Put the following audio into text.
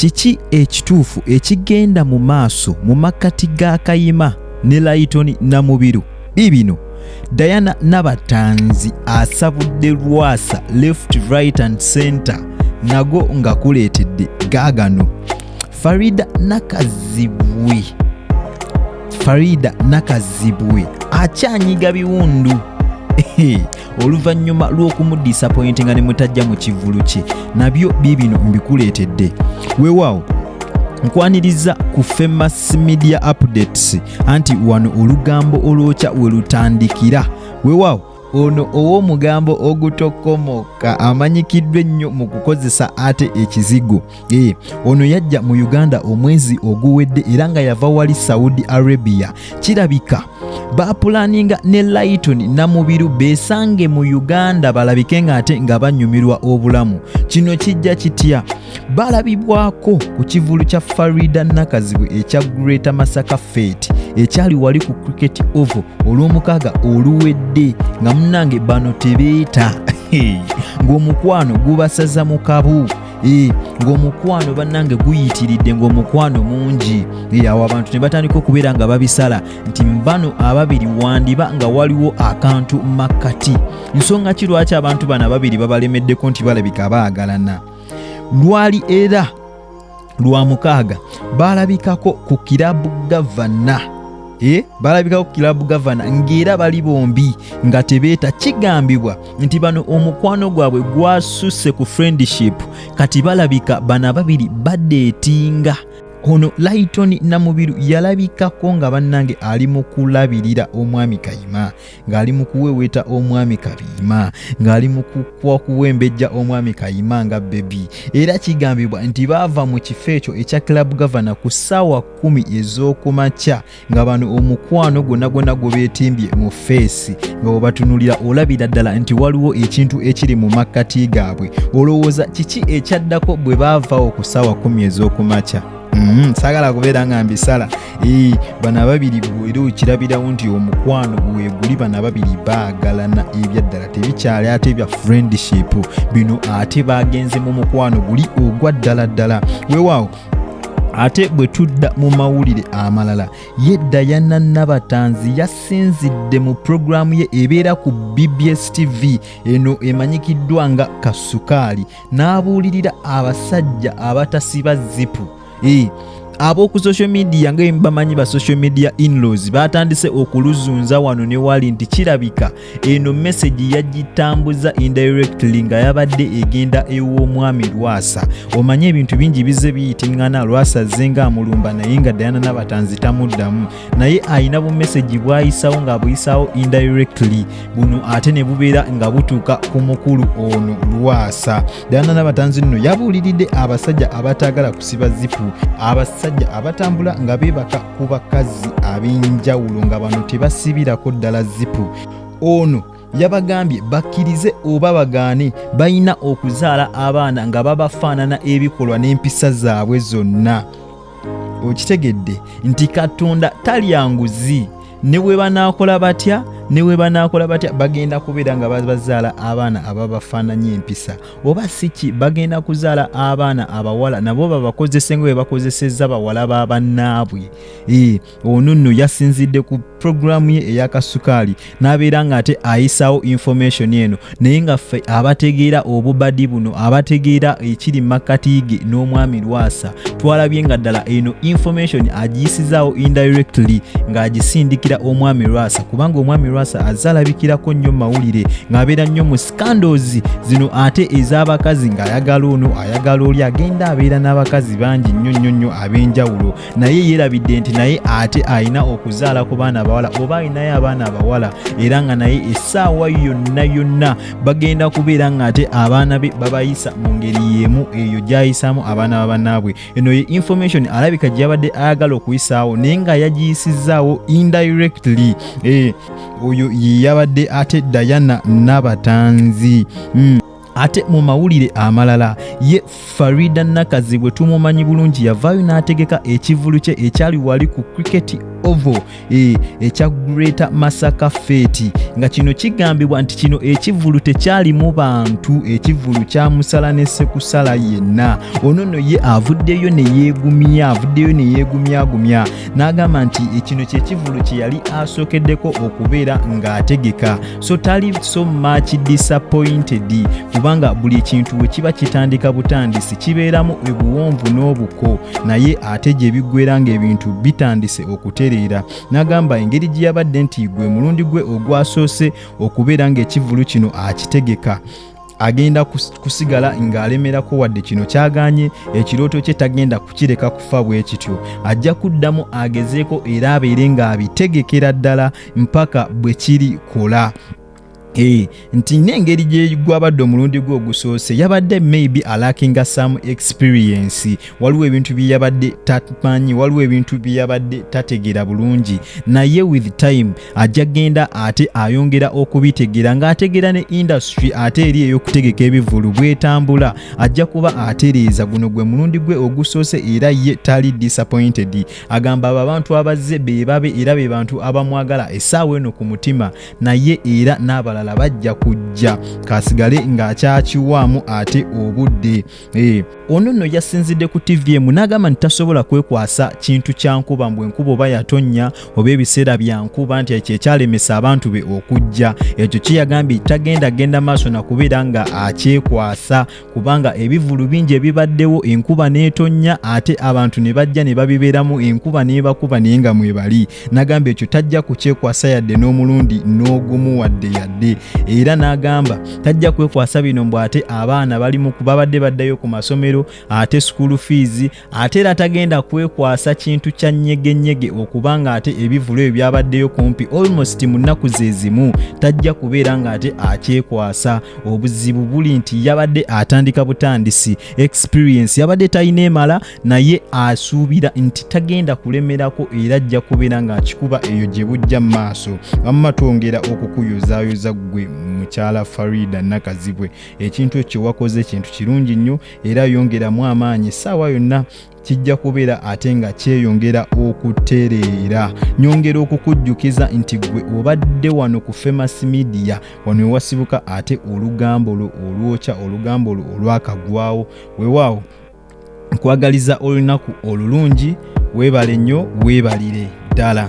Kiki ekituufu ekigenda mu maaso mu makkati ga Kayima ne Layitoni Namubiru? Biibino. Diana Nabatanzi asabudde Lwasa left, right and center, nago nga kuleetedde gaagano. Farida Nakazibwe, Farida Nakazibwe akyanyiga biwundu oluvannyuma lw'okumudisappointinga ne mutajja mu kivvulu kye. Nabyo biibino mbikuleetedde. Weewaawo nkwaniriza ku Famous Media Updates, anti wano olugambo olwokya we lutandikira. Weewaawo ono ow'omugambo ogutokomoka amanyikiddwa ennyo mu kukozesa ate ekizigo. Ono yajja mu Uganda omwezi oguwedde era nga yava wali Saudi Arabia. Kirabika bapulaninga ne Layton Namubiru beesange mu Uganda balabike ng'ate nga banyumirwa obulamu. Kino kijja kitya? Balabibwako ku kivulu kya Farida Nakazibwe ekya Greater Masaka Fete ekyali wali ku Cricket Oval olw'omukaaga oluwedde, nga munnange bano tebeeta, ng'omukwano gubasaza mu kabu, ng'omukwano bannange guyitiridde, ng'omukwano mungi. Awo abantu ne batandika okubeera nga babisala nti bano ababiri wandiba nga waliwo akantu makkati. Nsonga ki lwaki abantu bano ababiri babalemeddeko nti balabika baagalana? Lwali era lwa mukaaga baalabikako ku Kirabu Gavana, balabikako ku Kirabu Gavana ng'era bali bombi nga tebeeta. Kigambibwa nti bano omukwano gwabwe gwasusse ku friendship, kati balabika bano ababiri badeetinga. Ono Layitoni Namubiru yalabikako nga bannange ali mu kulabirira omwami Kayima, ng'ali mu kuweweeta omwami Kabiima, ng'ali mu kuwembejja omwami Kayima nga bebi. Era kigambibwa nti baava mu kifo ekyo ekya Club Governor ku ssaawa 10 ez'okumakya, nga bano omukwano gwonna gwonna gwe beetimbye mu feesi, nga bwe batunulira olabira ddala nti waliwo ekintu ekiri mu makkati gaabwe. Olowooza kiki ekyaddako bwe baavaawo ku ssaawa 10 ez'okumakya? Saagala kubeera nga mbisala. Bano ababiri era okirabirawo nti omukwano weeguli, bano ababiri baagalana ebyaddala, tebikyali ate bya friendship bino, ate bagenze mu mukwano guli ogwa ddala ddala. Weewaawo ate bwe tudda mu mawulire amalala, ye Diana Nabatanzi yasinzidde mu pulogulaamu ye ebeera ku BBS TV eno emanyikiddwa nga Kasukaali, n'abuulirira abasajja abatasiba zipu. Ab'oku social media nga bamanyi ba social media inlaws batandise okuluzunza wano ne wali nti kirabika eno message yagitambuza indirectly nga yabadde egenda ew'omwami Lwasa. Omanye ebintu bingi bizze biyitiŋŋana, Lwasa azze nga amulumba, naye nga Diana Nabatanzi tamuddamu, naye ayina bu message bw'ayisawo ng'abuyisaawo indirectly, buno ate ne bubeera nga butuuka ku mukulu ono Lwasa. Diana Nabatanzi nno yabuuliridde abasajja abataagala kusiba zipu, abasajja abatambula nga beebaka ku bakazi ab'enjawulo nga bano tebasibirako ddala zipu. Ono yabagambye bakkirize oba bagaane, balina okuzaala abaana nga babafaanana ebikolwa n'empisa zaabwe zonna. Okitegedde nti Katonda talya nguzi, ne bwe banaakola batya, ne bwe banaakola batya, bagenda kubeera nga bazaala abaana ababafaananya empisa, oba si ki bagenda kuzaala abaana abawala nabo babakozese nga bwe bakozesezza bawala ba bannaabwe. Ono nno yasinzidde ku pulogulaamu ye ey'akasukaali n'abeera ng'ate ayisaawo information eno, naye nga ffe abategeera obubadi buno, abategeera ekiri makkati ge n'omwami Lwasa, twalabye nga ddala eno information agiyisizaawo indirectly ng'agisindikira omwami Lwasa, kubanga omwami Lwasa azze alabikirako nnyo mu mawulire ng'abeera nnyo mu scandals zino ate ez'abakazi, ng'ayagala ono, ayagala oli, agenda abeera n'abakazi bangi nnyo nnyo nnyo ab'enjawulo. Naye yeerabidde nti naye ate alina okuzaala ku baana abawala, oba alinayo abaana abawala, era nga naye essaawa yonna yonna bagenda kubeera ng'ate abaana be babayisa mu ngeri y'emu eyo gy'ayisaamu abaana babannaabwe. Eno ye information alabika gye yabadde ayagala okuyisaawo, naye nga yagiyisizzaawo indirectly. Oyo ye yabadde ate Diana Nabatanzi. Ate mu mawulire amalala, ye Farida Nakazibwe tumumanyi bulungi, yavaayo n'ategeka ekivvulu kye ekyali wali ku Cricket Oval ekya Greater Masaka Fete, nga kino kigambibwa nti kino ekivvulu tekyalimu bantu, ekivvulu kyamusala ne ssekusala yenna. Ono nno ye avuddeyo ne yeegumya, avuddeyo ne yeegumyagumya n'agamba nti kino kye kivvulu kye yali asookeddeko okubeera ng'ategeka, so tali so much disappointed, kubanga buli kintu we kiba kitandika butandisi kibeeramu ebuwonvu n'obuko, naye ate gye biggwera ng'ebintu bitandise okutereera. N'agamba engeri gye yabadde nti gwe mulundi gwe ogwasoose okubeera ng'ekivvulu kino akitegeka, agenda kusigala ng'alemerako wadde kino kyagaanye, ekirooto kye tagenda kukireka kufa bwe kityo, ajja kuddamu agezeeko era abeere ng'abitegekera ddala mpaka bwe kiri kola. Nti n'engeri gye gwabadde omulundi gwe ogusoose yabadde maybe alackinga some experience, waliwo ebintu bye yabadde tamanyi, waliwo ebintu bye yabadde tategeera bulungi, naye with time ajja genda ate ayongera okubitegeera ng'ategeera ne industry ate eri ey'okutegeka ebivvulu bwetambula, ajja kuba atereeza. Guno gwe mulundi gwe ogusoose era ye tali disappointed. Agamba abo abantu abazze be babe era be bantu abamwagala essaawa eno ku mutima, naye era n'abalala bajja kujja, kasigale ng'akyakiwaamu ate obudde. Ono nno yasinzidde ku TV emu n'agamba nti tasobola kwekwasa kintu kya nkuba, mbu enkuba oba yatonnya oba ebiseera bya nkuba, nti ekyo ekyalemesa abantu be okujja. Ekyo kye yagambye tagenda genda maaso na kubeera nga akyekwasa, kubanga ebivvulu bingi ebibaddewo enkuba n'etonnya ate abantu ne bajja ne babibeeramu, enkuba n'ebakuba naye nga mwebali. N'agamba ekyo tajja kukyekwasa yadde n'omulundi n'ogumu wadde yadde. Era n'agamba tajja kwekwasa bino mbu ate abaana bali mu babadde baddayo ku masomero ate school fees, ate era tagenda kwekwasa kintu kya nyegenyege okuba nga ate ebivvulu ebyo byabaddeyo kumpi almost mu nnaku ze zimu, tajja kubeera nga ate akyekwasa. Obuzibu buli nti yabadde atandika butandisi, experience yabadde talina emala, naye asuubira nti tagenda kulemerako era ajja kubeera ng'akikuba eyo gye bujja mu maaso. Wamma twongera okukuyozaayoza ggwe mukyala Farida Nakazibwe, ekintu ekyo wakoze kintu kirungi nnyo era yongeramu amaanyi, essaawa yonna kijja kubeera ate nga kyeyongera okutereera. Nyongera okukujjukiza nti ggwe obadde wano ku Famous Media, wano ewasibuka ate olugambo lwo olwokya, olugambo lwo olwakagwawo. Weewaawo nkwagaliza olunaku olulungi, weebale nnyo, weebalire ddala.